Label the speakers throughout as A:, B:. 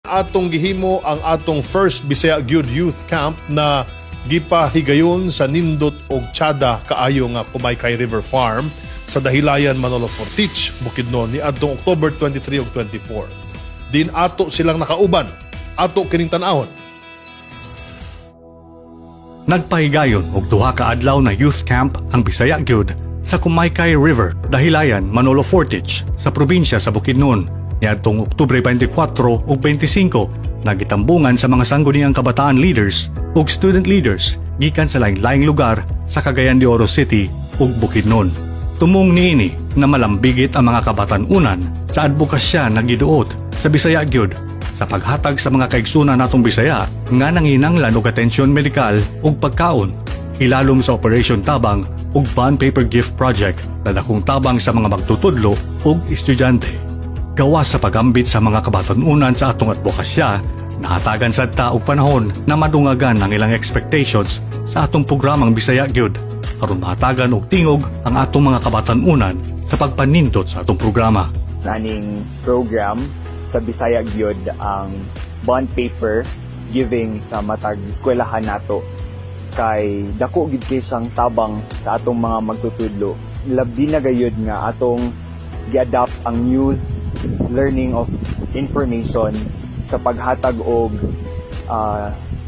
A: Atong gihimo ang atong first Bisaya Gyud Youth Camp na gipahigayon sa nindot og tsada kaayo nga Kumaykay River Farm sa Dahilayan, Manolo Fortich, Bukidnon niadtong October 23 ug 24. Din ato silang nakauban. Ato kining tan-awon.
B: Nagpahigayon og duha ka adlaw na youth camp ang Bisaya Gyud sa Kumaykay River, Dahilayan, Manolo Fortich sa probinsya sa Bukidnon niadtong Oktubre 24 ug 25 na gitambungan sa mga Sangguniang Kabataan leaders ug student leaders gikan sa laing-laing lugar sa Cagayan de Oro City ug Bukidnon. Tumong niini na malambigit ang mga kabatan-unan sa advokasya na giduot sa Bisaya Gyud sa paghatag sa mga kaigsunan natong Bisaya nga nanginanglan og atensyon medikal ug pagkaon ilalom sa Operation Tabang ug Bond Paper Gift Project na dakong tabang sa mga magtutudlo ug estudyante. Gawas sa pagambit sa mga kabatan-unan sa atong advokasya, nahatagan sad ta og panahon na madungagan ang ilang expectations sa atong programang Bisaya Gyud aron mahatagan og tingog ang atong mga kabatan-unan sa pagpanindot sa atong programa.
C: Aning program sa Bisaya Gyud, ang bond paper giving sa matag eskwelahan nato, kay dako gid kay siyang tabang sa atong mga magtutudlo, labi na gayud nga atong gi-adapt ang new learning of information sa paghatag og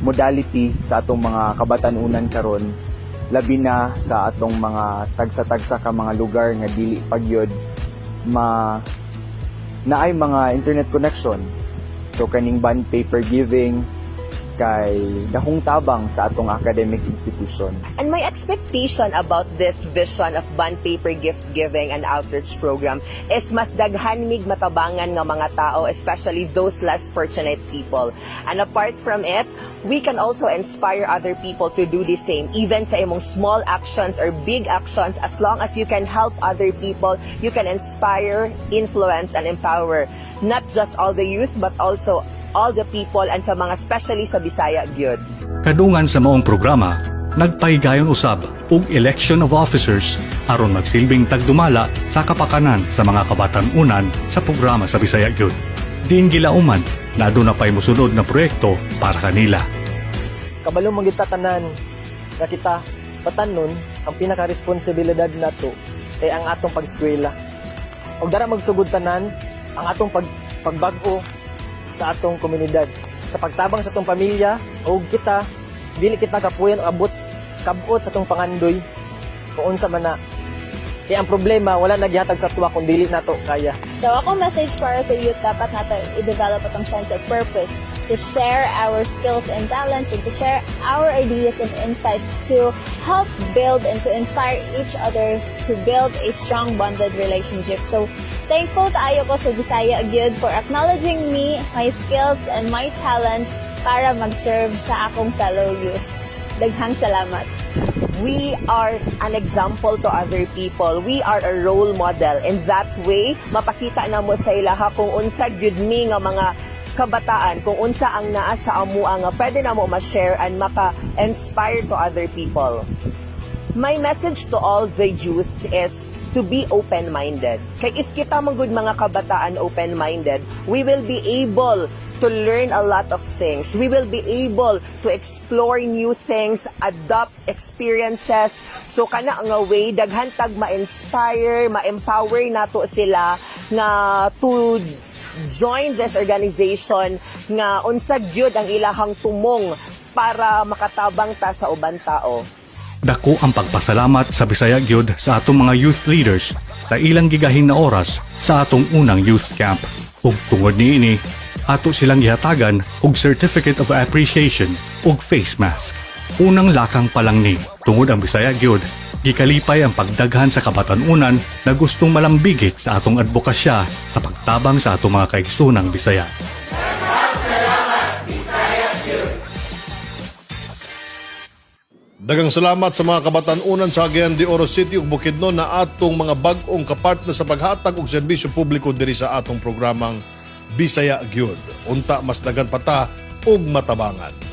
C: modality sa atong mga kabatan-unan karon, labi na sa atong mga tagsa-tagsa ka mga lugar nga dili pagyod ma naay mga internet connection. So kaning bond paper giving kay dakong tabang sa atong academic institution.
D: And my expectation about this vision of bond paper gift giving and outreach program is mas daghan mig matabangan nga mga tao, especially those less fortunate people. And apart from it, we can also inspire other people to do the same, even sa imong small actions or big actions, as long as you can help other people, you can inspire, influence, and empower not just all the youth, but also all the people and sa mga especially sa Bisaya gyud.
B: Kadungan sa maong programa, nagpahigayon usab og election of officers aron magsilbing tagdumala sa kapakanan sa mga kabatan-unan sa programa sa Bisaya Gyud. Diin gilauman na aduna pa'y mosunod na proyekto para kanila.
E: Kabalo man kita tanan nga kita batan-on, ang pinaka-responsibilidad nato kay ang atong pag-eskwela. Og dara magsugod tanan ang atong pagbag-o sa atong komunidad. Sa pagtabang sa atong pamilya og kita dili kita kapuyan o abot kabot sa atong pangandoy kung unsa man na. Kay ang problema wala nagihatag sa tuwa kung dili nato kaya.
F: So ako message para sa youth, dapat nato i-develop atong sense of purpose to share our skills and talents and to share our ideas and insights to help build and to inspire each other to build a strong bonded relationship. So thankful kaayo ko sa Bisaya Gyud for acknowledging me, my skills and my talents para mag-serve sa akong fellow youth. Daghang salamat.
D: We are an example to other people. We are a role model. In that way, mapakita na mo sa ilaha kung unsa gyud mi nga mga kabataan, kung unsa ang naa sa amua nga pwede na mo ma-share and maka-inspire to other people. My message to all the youth is to be open-minded. Kay if kita man gud mga kabataan open-minded, we will be able to learn a lot of things. We will be able to explore new things, adopt experiences. So kana nga way, daghan tag ma-inspire, ma-empower nato sila nga to join this organization nga unsa gyud ang ilahang tumong para makatabang ta sa uban tao.
B: Dako ang pagpasalamat sa Bisaya Gyud sa atong mga youth leaders sa ilang gigahin na oras sa atong unang youth camp. Ug tungod niini, ato silang gihatagan og Certificate of Appreciation ug face mask. Unang lakang pa lang ni tungod ang Bisaya Gyud gikalipay ang pagdaghan sa kabatan-unan na gustong malambigit sa atong advokasya sa pagtabang sa atong mga kaigsoonang Bisaya.
A: Daghang salamat sa mga kabatan-unan sa Cagayan de Oro City ug Bukidnon na atong mga bag-ong kapartner sa paghatag og serbisyo publiko diri sa atong programang Bisaya Gyud. Unta mas daghan pa ta og matabangan.